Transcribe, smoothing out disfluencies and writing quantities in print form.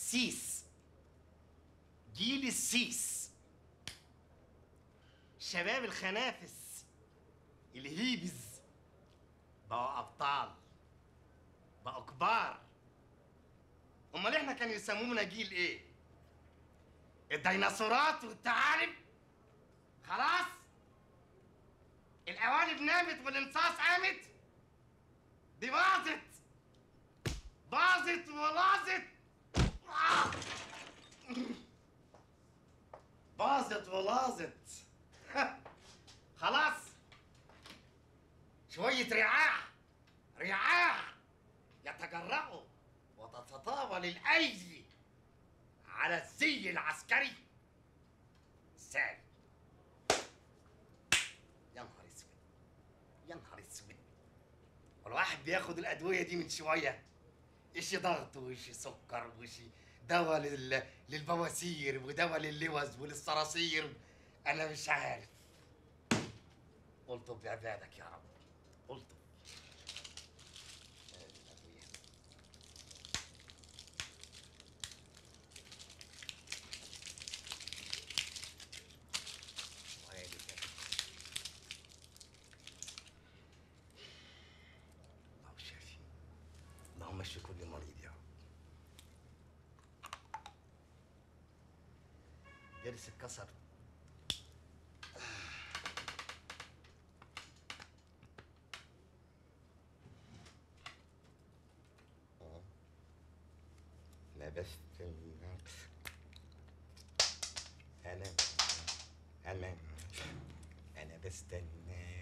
السيس، جيل السيس، شباب الخنافس الهيبز بقوا ابطال، بقوا كبار. امال احنا كانوا يسمونا جيل ايه؟ الديناصورات والثعالب. خلاص القوالب نامت والانصاص قامت، دي باظت باظت ولاظت، باظت ولاظت. خلاص شوية رعاع رعاع يتجرأوا وتتطاول الأيدي على الزي العسكري. ازاي؟ يا نهار اسود، يا نهار اسود. والواحد بياخد الأدوية دي من شوية، إشي ضغط وإشي سكر وإشي دواء للبواسير ودواء للوز وللصراصير، أنا مش عارف. الطف بعبادك يا رب، الطف. اللهم شافي، اللهم اشفي كل مريض يا رب. ضرس اتكسر. لبست أنا أنا أنا بستناك.